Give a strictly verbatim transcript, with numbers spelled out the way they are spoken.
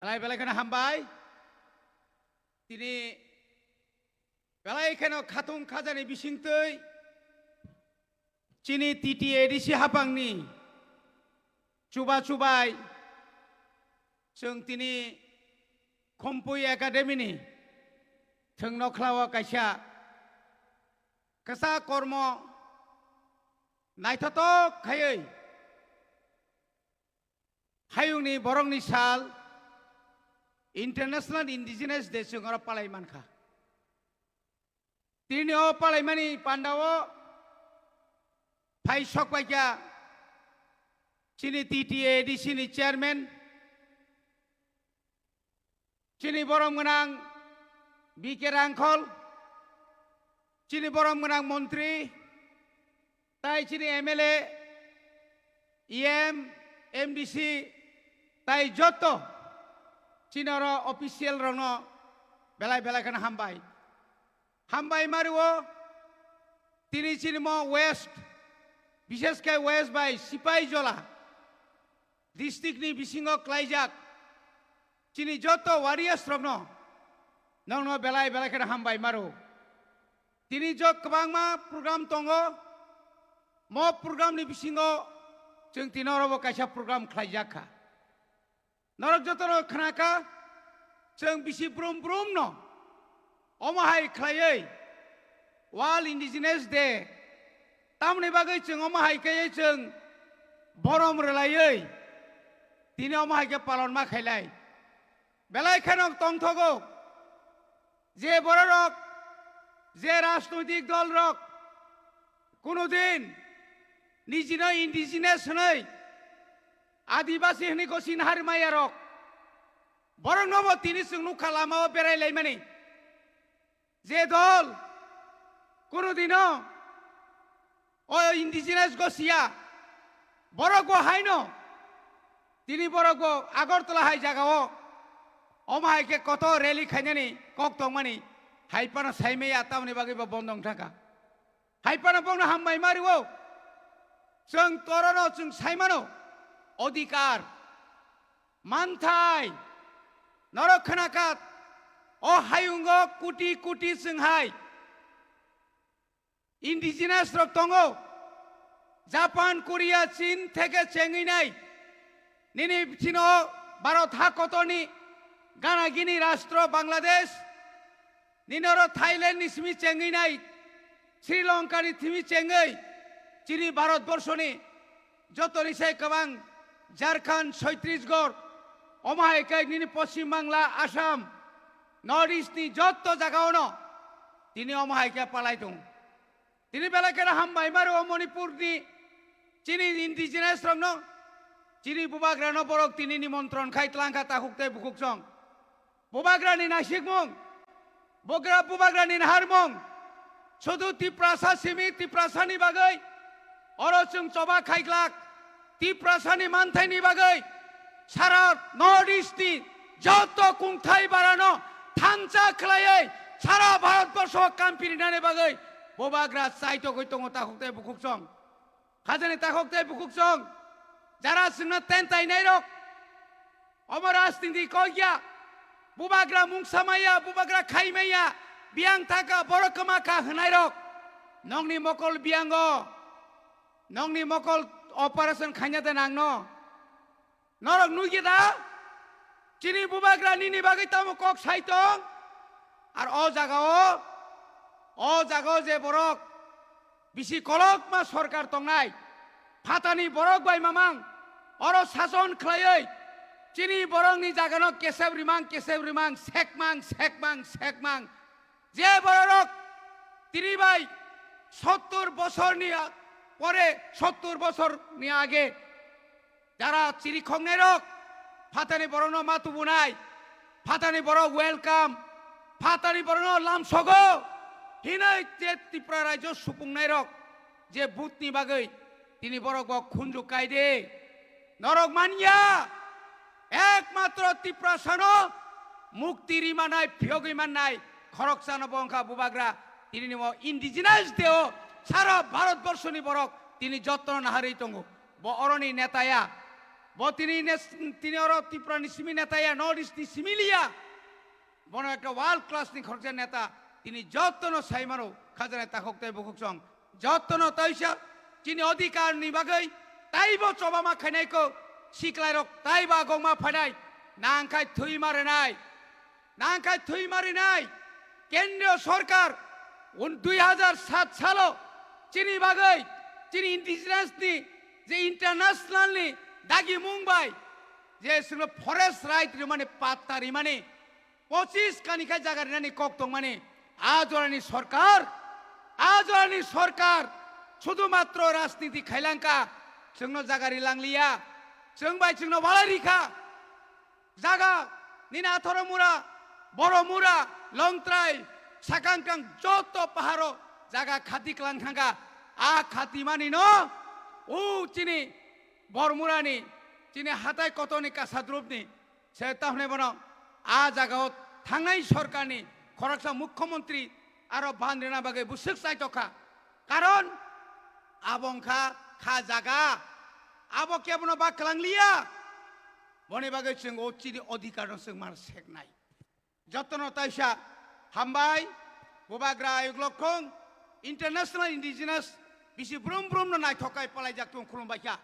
Belai belai kheno hambai. Tini belai kheno khatung khajani bisingtwi chini T T A D C haphangni chuba chubai chwng tini Khumpui Academy ni thwngno khlao kaisa kwsa kormo naithotok khaiwi hayungni borokni sal International Indigenous Day chwng oro palai mankha. Tini o palaimani pandao phai sokpaikha chini T T A D C ni chairman, chini borom gwnang B K Rangkhol, chini borom gwnang montri, tai chini M L A, E M, M D C, tai joto chini oro official rokno belai belai kheno hambai. Hambai mario tini chini mo West, bishes khe West bai Sipai Jola district ni bisingo klaijak chini joto warriors rokno nongno belai belai kheno hambai maro. Tini jo kwbangma program tongo, mo program ni bisingo chwng tini oro bo kaisa program khlaijak kha. Norok jotono khna kha, chwng bisi brum brum no omo hai khlaiwi World Indigenous Day tamoni bagwi chwng omo hai khe chwng borom rwlaiwi tini omo hai khe palon ma khailai. Belai kheno tongthogo je bororok, je rajnoitik dolrok kunudin nijino indigenous hwnwi, adibasi hwnwi gosi naharmaya rok, borokno bo tini chwng nukha lamao berai laimani. Je dol kunudino o indigenous gosiya, borok bo haino tini borok bo Agartala hai jagao omo hai khe kotor rally khainani kok tongmani hai phano saimaya, tamoni bagwi bo bondo wng thangkha. Hai phano bongno hambai mario. Chwng torono chwng saimano odhikar, manthai, norok khna kha o hayungo kuti kuti chwng hai indigenous rok tongo. Japan, Korea, Chin theke chengwi nai. Nini chino Bharat ha kotorni gana gini rastro Bangladesh, nini oro Thailand ni simi chengwi nai, Sri Lanka ni simi chengwi, chini Bharat borso ni jotoni sai kwbang Jharkhand, Chhattisgarh, omo hai khe nini Poschim Bangla, Assam, North East ni jotto jaga ono tini omo hai khe palai tong. Tini belai kheno hambai maro o Manipur ni chini indigenous rokno, chini bubagrano borok tini nimontron khai tlangkha takhuk tei bukhuk song. Bubagrani naisikmung, bugra bubagrani naharmung, sudu Tiprasa simi Tiprasani bagwi oro chwng choba khaiglak, Tiprasani manthaini bagwi sara North East ni joto kungthai barano thansa khlaiwi sara Bharat borsho kampirinani bagwi bubagra chaitogwi tongo takhuk tei bukhuk song. Khajani takhuk tei bukhuk song, jara chwngno tentai nairok, omo rajniti kok ya, bubagra mungsa maya, bubagra khai maya, biyang thaka, borok kwma kha hwnairok, nokni mokol biyango, nokni mokol operation khaina de nangno. Norok nugya da? Chini bubagra nini bagwi tamo kok sai tong? Ar o jagao, o jagao je borok bisi kolokma sorkar tongnai, phatani borok bai mamang, oro sason khlaiwi, chini borokni jagano kesep rimang, kesep rimang, sekmang, sekmang, sekmang. Je bororok tini bai sottur bosorni a-, pore sottur bosorni age jara chiri khoknairok, phatani borokno ma tubunai, phatani borok welcome, phatani borokno lamsogo hinwi je Tripura rajyo supungnairok je butni bagwi tini borok bo khunju kai de. Norok manya, ekmatro Tiprasano mukti rimanai, phiyogwi mannai khoroksano bo wngkha bubagra. Tini nimo indigenous day-o sara Bharat borshoni borok tini jotno naharwi tongo. Bo oroni neta ya. Bo tini nes-, tini oro Tripura ni simi neta ya, North East ni simi liya. Bono ekta world class ni khoroksa neta, tini jotono sai mano, khajana takhuk tei bukhuk song. Jotono taisa chini odhikar ni bagwi taibo chobama khainai ko, siklai rok taibo agongma phainai, nangkhai thwima rwnai, nangkhai thwima rwnai. Kendriya Sorkar un dui hajar sat salo chini bagwi, chini indigenous ni je international ni dagi mung bai, je sino forest right rimani patta rimani, pochis kani khai jaga rinani kok tongmani, a jorani sorkar, a jorani sorkar sudhumatro rajniti khailangka, chwngno jaga rilangliya, chwng bai chwngno walai rikha. Jaga nini Athoro mura, Boro mura, Longtrai, Sakangkang joto paharo jaga khati klang thangka, a khati mani no, o chini Bormurani, chini hatai kotoni kasadrupni, se tahne bono a jagao thangnai sorkarni khoroksa mukhyamantri aro ban rina bagwi bwswk chaitokha. Karon abo wngkha kha jaga, abo kebono ba kwlangliya. Boni bagwi chwng o chini odhikarno chwng mar seknai. Jotono taisa hambai, Bubagra Ayuk Lokhong, International Indigenous, bisi brum brum no naithok kai palaijak tung khulumbaikha.